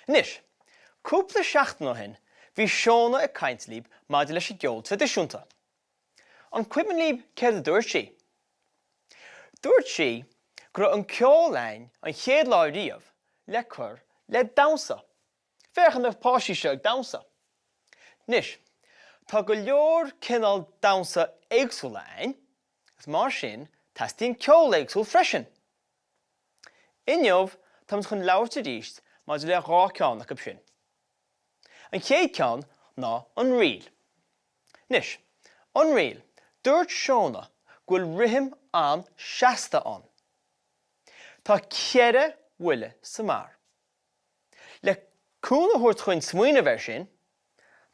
Anois, cúpla seachtain ó shin, bhí Shona ag caint libh maidir leis an gceol traidisiúnta. An cuimhin libh céard a dúirt sí? Dúirt sí go raibh an ceol a'inn an chéad lá riamh le cur le damhsa. Féach ar na páistí seo ag damhsa. Anois, tá go leor cineál damhsa éagsúla a'inn agus mar sin teastaíonn ceol éagsúil freisin. Inniu táimid chun labhairt arís maidir le 2 ceann acu sin. An chéad ceann ná an ríl. Anois, an ríl, dúirt Shona go bhfuil rithim an-seasta ann. Tá ceithre bhuille sa mbarr. Le cúnamh a thabhairt chuinn smaoineamh air sin,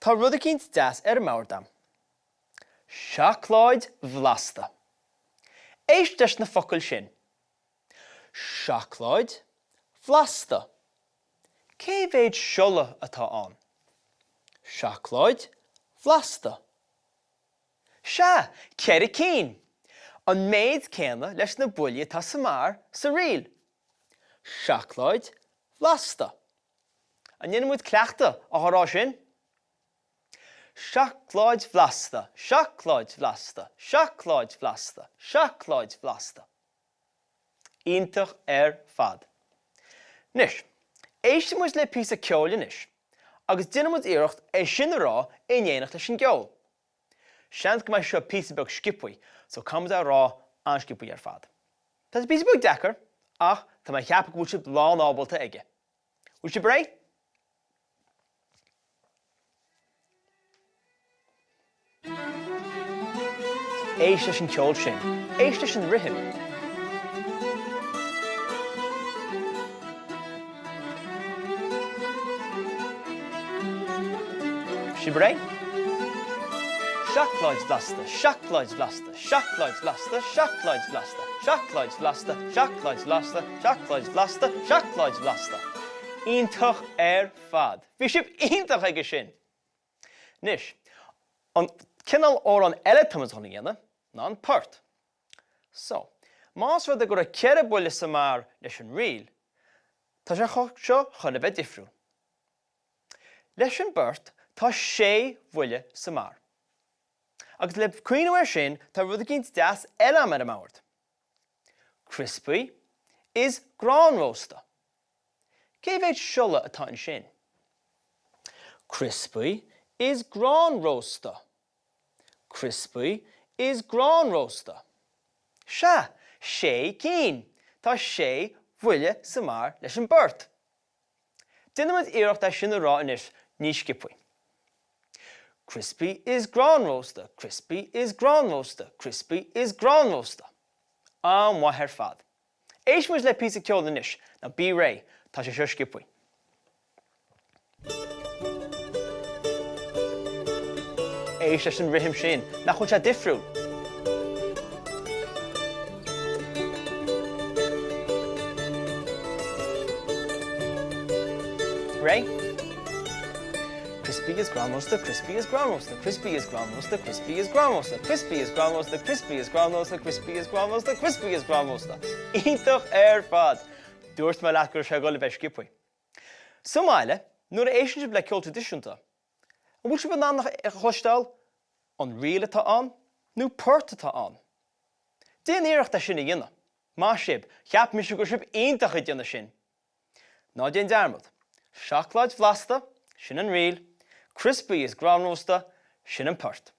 tá rud eicínt deas ar an mbord a'm. Seacláid bhlasta. Éist leis na focail sin. Seacláid bhlasta. Cé mhéad siolla atá ann? Seacláid bhlasta. Sea, ceithre cinn! An méid céanna leis na buillí atá sa mbarr sa ríl. Seacláid bhlasta. An ndéanfaidh muid cleachtadh á rá sin? Seacláid bhlasta, seacláid bhlasta, seacláid bhlasta, seacláid bhlasta. Iontach ar fad. Anois, éistfidh muid le píosa ceoil anois agus déanfaidh muid iarracht é sin a rá in éineacht leis an gceol. Seans go mbeidh seo píosa beag sciobthaí so caithfidh muid é a rá an-sciobthaí ar fad. Tá sé píosa beag deacair ach tá mé ag ceapadh go bhfuil sibh lán ábalta aige. Bhfuil sibh réidh? Éist leis an cheol sin. Éist leis an rithim. Sibh réidh? Seacláid bhlasta, seacláid bhlasta, seacláid bhlasta, seacláid bhlasta, seacláid bhlasta, seacláid bhlasta, seacláid bhlasta, seacláid bhlasta. Iontach ar fad. Bhí sibh iontach aige sin! Anois, an cineál amhrán eile atá muid chun a dhéanamh ná an port. So, más rud é go raibh 4 buille sa mbarr leis an ríl, tá sé seo chun a bheith difriúil. Leis an bport, tá sé bhuille sa mbarr. Agus le cuimhneamh air sin, tá rud eicínt deas eile a'm ar an mbord. Criospaí is grán rósta. Cé mhéad siolla atá ansin? Criospaí is grán rósta. Criospaí is grán rósta. Sea, sé cinn! Tá sé bhuille sa mbarr leis an bport. Déanfaimid iarracht é sin a rá anois níos sciobthaí. Criospaí is grán rósta, criospaí is grán rósta, criospaí is grán rósta. An-mhaith ar fad. Éistfidh muid le píosa ceoil anois, now bí réidh, tá sé seo sciobthaí. Éist leis an rithim sin, nach bhfuil sé difriúil? Réidh? Criospaí is grán rósta, criospaí is grán rósta, criospaí is grán rósta, criospaí is grán rósta, criospaí is grán rósta, criospaí is grán rósta, criospaí is grán rósta, criospaí is grán rósta. Iontach ar fad! Dúirt mé leat go raibh sé ag dul a bheith sciobthaí. Sa mbaile, nuair a éisteann sibh le ceol traidisiúnta, an bhfuil sibh in ann a chloisteáil an ríl atá ann nó port atá ann? Déan iarracht é sin a dhéanamh. Maith sibh, cheap mise go raibh sibh iontach ag déanamh sin! Ná déan dearmad, seacláid bhlasta, sin an ríl, criospaí is grán rósta, sin an port.